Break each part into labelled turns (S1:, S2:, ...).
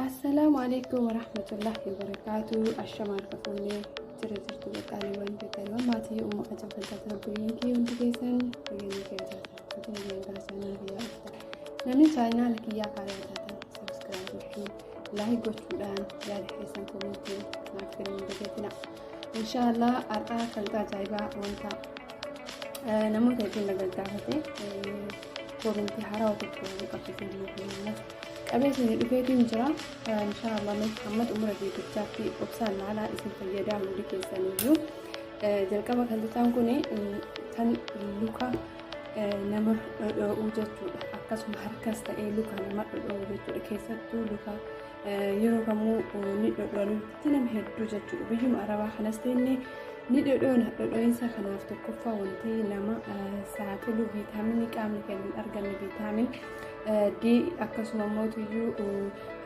S1: Assalaamu alaikum warahmatullahi wabarakaatu. Ashama harka fuunee jira jirtu qaqqaaliiwwan qaqqaaliiwwan maatii umma ajab kan taatan obboleeyyan kee hundi keessan fayyanii kee taatan fayyanii gara chaanaala kiyyaa dhuftan. Namni chaanaala kiyyaa haaraa taatan sabiskiraayib gochuu laayik gochuudhaan yaada keessan komentii naaf kennuu hin dagatina. Inshaallah har'aa kalqa ajaa'ibaa wanta namoota hedduun na gaggaafate komentii haarawaa tokko qabsiisee jiru qabee isin dhufeetiin jira. Inshaallah hamma xumura viidiyochaatti obsaan laalaa isin fayyadaa hundi keessaniyyuu. Jalqaba kalxaan kun kan luka nama dhodhoo'uu jechuudha. Akkasuma harkas ta'ee luka nama dhodhoo'u jechuudha. Keessattuu luka yeroo kamuu ni dhodhoonutti nama hedduu jechuudha. Biyyuma Arabaa kanas ta'e ni dhodhoona. Dhodhoo'insa kanaaf tokkoffaa wanti nama saaxilu viitaaminii qaamni keenya hin arganne viitaamin D akkasuma immoo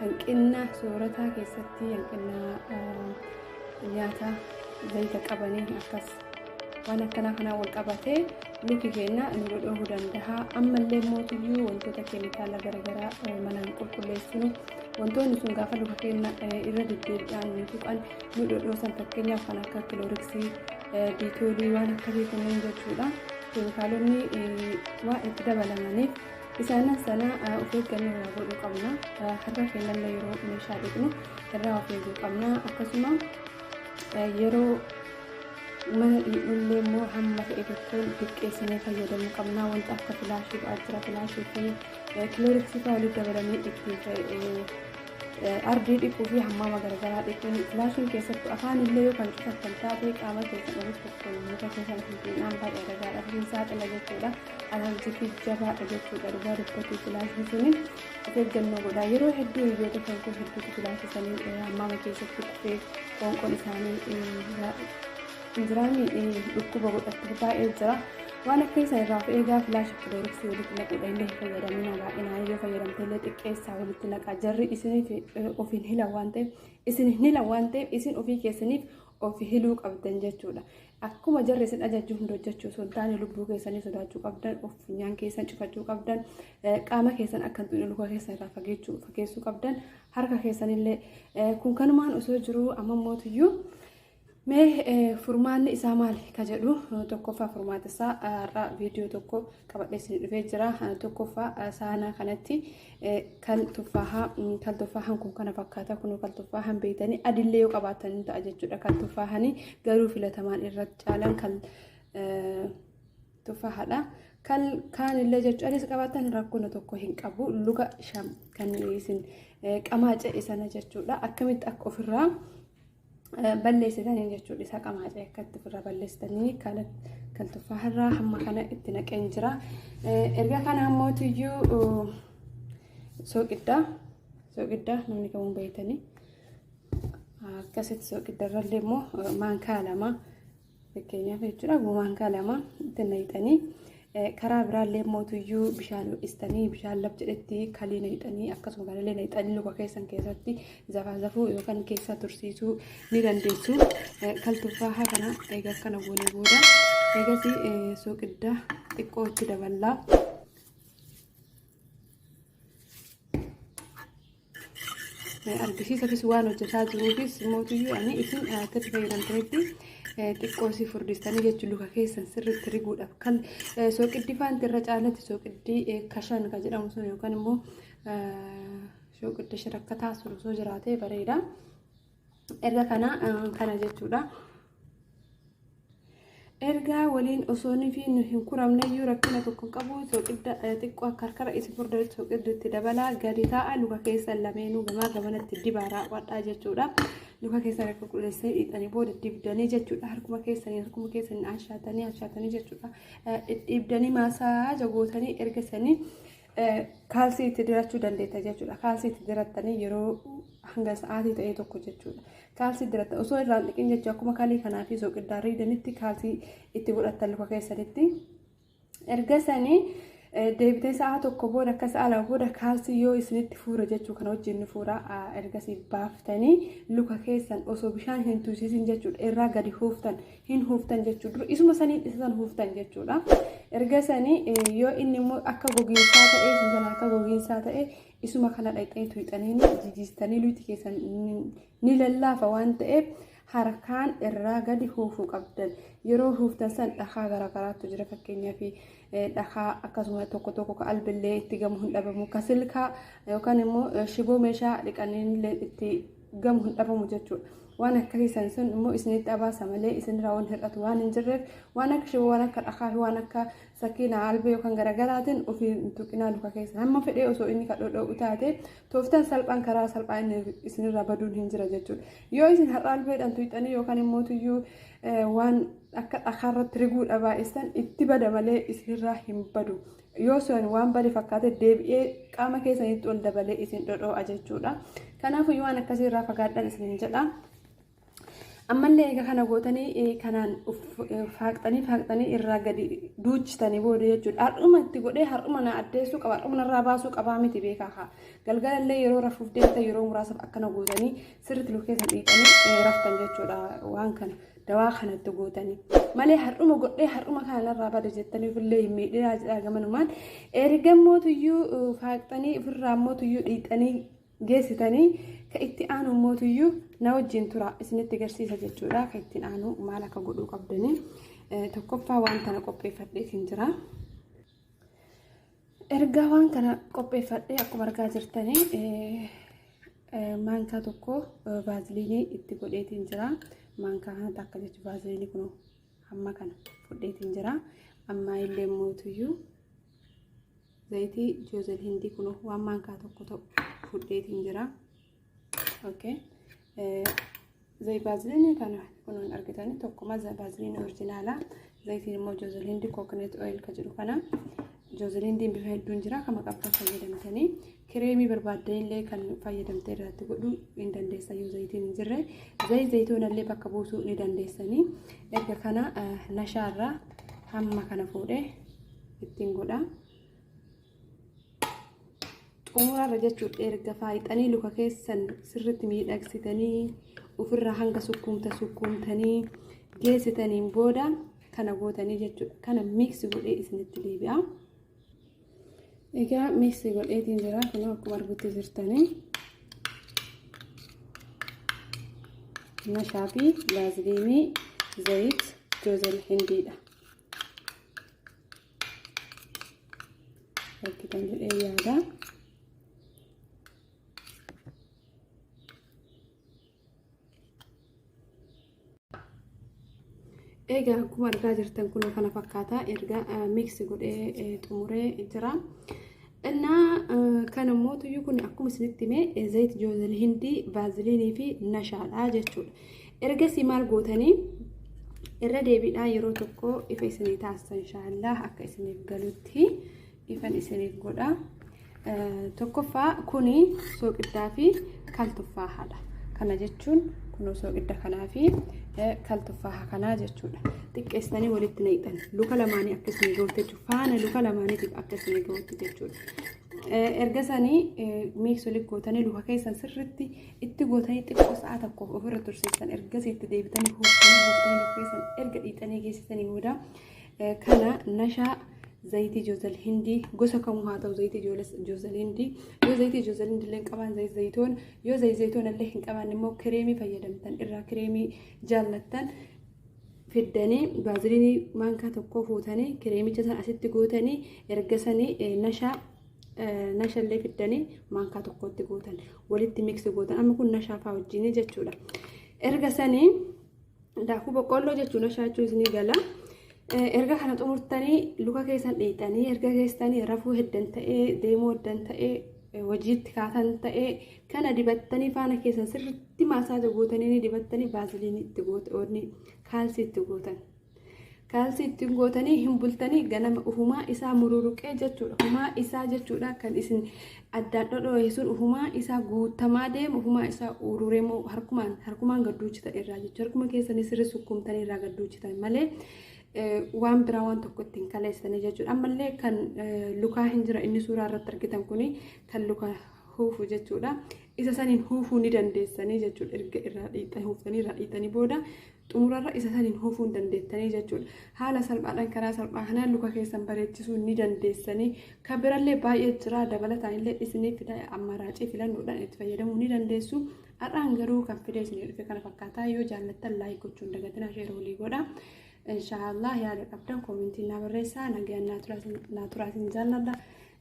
S1: hanqina soorataa keessatti hanqina nyaata zayita qabanii akkas waan akkanaa kanaan wal qabatee luki keenya nu dhodhoohuu danda'a. Ammallee mootiyyuu wantoota keemikaala garaagaraa manaan qulqulleessinu wantoonni sun gaafa luka keenya irra deddeebi'aan nu tuqan nu dhodhoosan fakkeenyaaf kan akka kilooriksii, diitoolii waan akkasii kunneen jechuudha. Keemikaalonni waan itti dabalamaniif isaanan sana of eeggannoo irraa godhuu qabna. Harka keenyallee yeroo meeshaa dhiqnu irraa of eeguu qabna. Akkasuma yeroo mana dhiqnullee immoo hamma ta'e tokkoon xiqqeessinee fayyadamuu qabna. Wanta akka filaashii fa'aa jira. Filaashii fi kilooriksii fa'aa walitti dabalanii ittiin ardii dhiquu fi hammaama garaagaraa dhiquun filaashiin keessattuu afaan illee yoo kan cufattan taate qaama keessan ofiis tokkoon muka keessan finfinnaan baay'ee adagaadha. Ofiin saaxila jechuudha. Alarjikii jabaadha jechuudha. Dhugaa dubbatu filaashiin suni of eeggannoo godha. Yeroo hedduu hiriyoota kan koo hedduutu filaashii sanii hammaama keessatti kufee qoonqoon isaanii injiraamii dhukkuba godhatti baay'ee jira. Waan akka isa irraa of eegaa filaashii kilooriksii walitti naquudha illee hin fayyadamina baay'inaan yoo fayyadamte illee xiqqeessaa walitti naqaa jarri isiniif of hin hilan waan ta'eef isin hin hilan waan ta'eef isin ofii keessaniif of hiluu qabdan jechuudha. Akkuma jarri isin ajajju hunda hojjechuu osoo hin taane lubbuu keessanii sodaachuu qabdan, of funyaan keessan cufachuu qabdan, qaama keessan akka hin tuqne luka keessan irraa fageessuu qabdan, harka keessanillee kun kanumaan osoo jiruu amma mootiyyuu mee furmaanni isaa maali ka jedhu tokkoffaa furmaata isaa har'a viidiyoo tokko qabadhee isin dhufee jira. Tokkoffaa saanaa kanatti kan tuffaahaa kan tuffaahaan kun kana fakkaata kun kan tuffaahaan beektanii adillee yoo qabaatan ni ta'a jechuudha. Kan tuffaahanii garuu filatamaan irra caalan kan tuffaahaadha. Kan kaanillee jechuudha adis qabaatan rakkoo tokko hin qabu luka sham kan isin qamaa ce'e sana jechuudha. Akkamitti akka ofirraa balleessitanii jechuudha isa qamaacee akkatti ofirraa balleessitanii kan tuffaaharraa hamma kana itti naqeen jira. Erga kana ammootiyyuu sooqiddaa sooqiddaa namni kamuu beektanii akkasitti sooqiddarrallee immoo maankaa lama Fakkeenyaaf jechuudha maankaa lama itti naqxanii karaa biraallee mootuyyuu bishaan ho'istanii bishaan lab jedhetti kalii naqxanii akkasuma kanallee naqxanii luka keessan keessatti zafaazafuu yookaan keessa tursiisuu ni dandeessu. Kal tuffaahaa kana egaa akkana goonee booda eegasii sooqidda xiqqoo itti daballaa. Argisiisafis waan hojjetaa jiruufis mootiyyuu ani isin akkatti fayyadamtanitti xiqqoo si furdistanii jechuun luka keessan sirriitti riguudhaaf kan sooqiddi faanti irra caalatti sooqiddi kashan kan jedhamu sun yookaan immoo sooqidda shirakkataa sun osoo jiraatee bareeda. Erga kana kana jechuudha. Ergaa waliin osoonii fi nu hin kuramne iyyuu rakkina tokko hin qabu. Sooqidda xiqqoo akka harkara isin furdanitti sooqidda itti dabalaa gadi taa'a luka keessan lameenuu gamaa gamanatti dibaa raawwadhaa jechuudha. Luka keessan akka qulqulleessanii dhiqxanii booda dibdanii jechuudha. Harkuma keessanii harkuma keessanii ashaatanii ashaatanii jechuudha. Dhidhiibdanii maasaa jagootanii erga sanii kaalsii itti dirachuu dandeetta jechuudha. Kaalsii itti dirattanii yeroo hanga sa'aatii ta'e tokko jechuudha. Kaalsii diratta osoo irraan dhiqin jechuudha. Akkuma kalii kanaa fi soqiddaa riidanitti kaalsii itti godhattan luka keessanitti. Erga sanii deebitee sa'a tokko booda akka sa'a lama booda kaalsii yoo isinitti fuura jechuu kana wajjin ni fuura ergasii baaftanii luka keessan osoo bishaan hin tuusisin jechuudha irraa gadi huuftan hin huuftan jechuudha. Dura isuma saniin isa san huuftan jechuudha. Erga sanii yoo inni immoo akka gogiinsaa ta'e isin jalaa akka gogiinsaa ta'e Isuma kana dhaqxanii tuyxanii jijiistanii luyti keessan ni lallaafa waan ta'eef harkaan irraa gadi huufuu qabdan. Yeroo huuftan san dhakaa garaagaraatu jira, fakkeenyaaf dhakaa akkasuma tokko tokko ka albillee itti gamu hin dhabamu, ka silkaa yookaan immoo shiboo meeshaa dhiqanii itti gamu hin dhabamu jechuudha. Waan akkasii san sun immoo isinitti abaasa malee isinirraa waan hir'atu waan hin jirreef, waan akka shiboo, waan akka dhakaa fi waan akka sakkiina albee yookaan garaagaraatiin ofii hin tuqinaa luka keessa. Hamma fedhee osoo inni kan dhodho'u taate, tooftaan salphaan karaa salphaa inni isinirraa baduun hin jira jechuudha. Yoo isin har'a albeedhaan tuyxanii yookaan immoo tuyyuu waan akka dhakaarratti riguudha baay'isan, itti bada malee isinirraa hin badu. Yoo sun waan bade fakkaate, deebi'ee qaama keessanitti ol dabalee isin dhodho'a jechuudha. Kanaafuu waan akkasii irraa fagaadhaan isinin jedha. Ammallee egaa kana gootanii, kanaan faaqxanii faaqxanii irraa gadi duuchitanii booda jechuudha. Har'uma itti godhee har'uma na addeessuu qaba, har'uma narraa baasuu qabaa miti, beekaa haa. Galgalallee yeroo rafuuf deemtan yeroo muraasaaf akkana gootanii sirriitti luka keessan dhiqanii raftan jechuudha, waan kana dawaa kanatti gootanii. Malee har'uma godhee har'uma kana narraa bada jettanii ofillee hin miidhinaa jedhaa gamanumaan. Erga mootuyyuu faaqxanii ofirraa mootuyyuu dhiixanii geessitanii, ka itti aanu mootuyyuu na wajjin tura, isinitti agarsiisa jechuudha. Ka ittiin aanu maal akka godhuu qabdanii, tokkoffaa waan kana qopheeffadheetiin jira. Ergaa waan kana qopheeffadhee, akkuma argaa jirtanii maankaa tokko vaaziliinii itti godheetiin jira. Maankaa kanatti akka jechuun vaaziliinii kun hamma kana fudheetiin jira. Ammaa illee mootuyyuu zayitii joozel hindii kun waan maankaa tokko ta'u fudheetiin jira. Okay. Zayi vaaziliinii kana kunuun argitanii, tokkuma vaaziliinii original, zayitiin immoo joozel hindii coconut oil ka jedhu kana. Joozel hindiin bifa hedduun jira, kama qabdan fayyadamtanii, kireemii barbaaddanillee kan fayyadamtee irratti godhuu hin dandeessan. Yoo zayitiin hin jirre zayitoonallee bakka buusuu ni dandeessanii. Erga kana nashaarraa hamma kana fuudhee ittiin godha. Xumurarra jechuudha, erga faayixanii luka keessan sirriitti miidhagsitanii ofirraa hanga sukkuumta sukkuumtanii geessitaniin booda kana gootanii jechuudha. Kana mix godhee isinitti deebi'a. Egaa mix godheetiin jira, kun akkuma argutti jirtanii. Nashaa fi vaaziliinii, zayit joozel hindiidha. Argitan jedhee yaada. Egaa akkuma argaa jirtan kun kana fakkaata, erga mix godhee xumuree jira. Innaa kan immoo tuyyuu kun akkuma isinitti hime zayit joozel hindii, vaaziliinii fi nashaadha jechuudha. Ergasii maal gootanii? Irra deebiidhaa yeroo tokko ifa isinii taasisa, inshaallah akka isiniif galutti ifan isiniif godha. Tokkoffaa kuni sooqiddaa fi kaltuffaahaadha. Kana jechuun kunoo sooqidda kanaa fi kaltuffaaha kanaa jechuudha. Xiqqeessitanii walitti naqxan, luka lamaanii akka isinii gahutti jechuudha. Faana luka lamaaniitiif akka isinii gahutti jechuudha. Erga sanii mix walitti gootanii, luka keessan sirriitti itti gootanii, xiqqoo sa'a tokkoof ofirra tursiistan. Ergasii itti deebitanii huuftanii huuftanii, luka keessan erga dhiixanii geessisanii booda, kana nashaa, zayitii joozal hindii gosa kamuu haa ta'u, zayitii joozal hindii, yoo zayitii joozal hindii illee hin qabaanne zayit zayitoon, yoo zayit zayitoon illee hin qabaanne immoo kireemii fayyadamtan irraa, kireemii jaallattan fiddanii, vaaziliinii maankaa tokko fuutanii, kireemicha san asitti gootanii, erga sanii nashaa nashallee fiddanii maankaa tokkotti gootan, walitti mix gootan. Amma kun nashaa fa'aa wajjin jechuudha. Erga sanii daakuu boqqoolloo jechuun nashaa jechuun isinii gala. Erga kana xumurtanii, luka keessan dhiqxanii erga geessitanii, rafuu heddan ta'ee, deemuu heddan ta'ee, hojiitti kaatan ta'ee, kana dibattanii, faana keessan sirriitti massage gootanii ni dibattanii, vaaziliinii itti gootan, kaalsii itti gootan. Kaalsii ittiin gootanii hin bultanii, ganama ufumaa isaa mururuqee jechuudha. Ufumaa isaa jechuudha, kan isin addaan dhodhoohe sun ufumaa isaa guutamaa deemu, ufumaa isaa ururee moo harkumaan harkumaan gadduuchitan irraa jechuudha. Harkuma keessanii sirri sukkuumtanii irraa gadduuchitan malee waan biraa waan tokko ittiin kaleessanii jechuudha. Ammallee kan lukaa hin jira, inni suuraa irratti argitan kuni kan luka Huufu jechuudha. Isa saniin huufuu ni dandeessanii jechuudha. Erga irraa dhiixanii huuftanii irraa dhiixanii booda xumurarra isa saniin huufuu ni dandeettanii jechuudha. Haala salphaadhaan karaa salphaa kanaan luka keessan bareechisuu ni dandeessanii. Kan birallee baay'ee jira, dabalataan illee isinii fida, ammaraacii filannoodhaan itti fayyadamuu ni dandeessu. Har'aan garuu kan fidee isinii dhufe kana fakkaataa. Yoo jaallattan like gochuun dagatinaa, share walii godha. Inshaallah yaada qabdan koomentii naa barreessaa. Nagayaan naa turaa, isin jaalladha,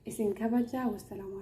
S1: isin kabaja. Wassalaamu.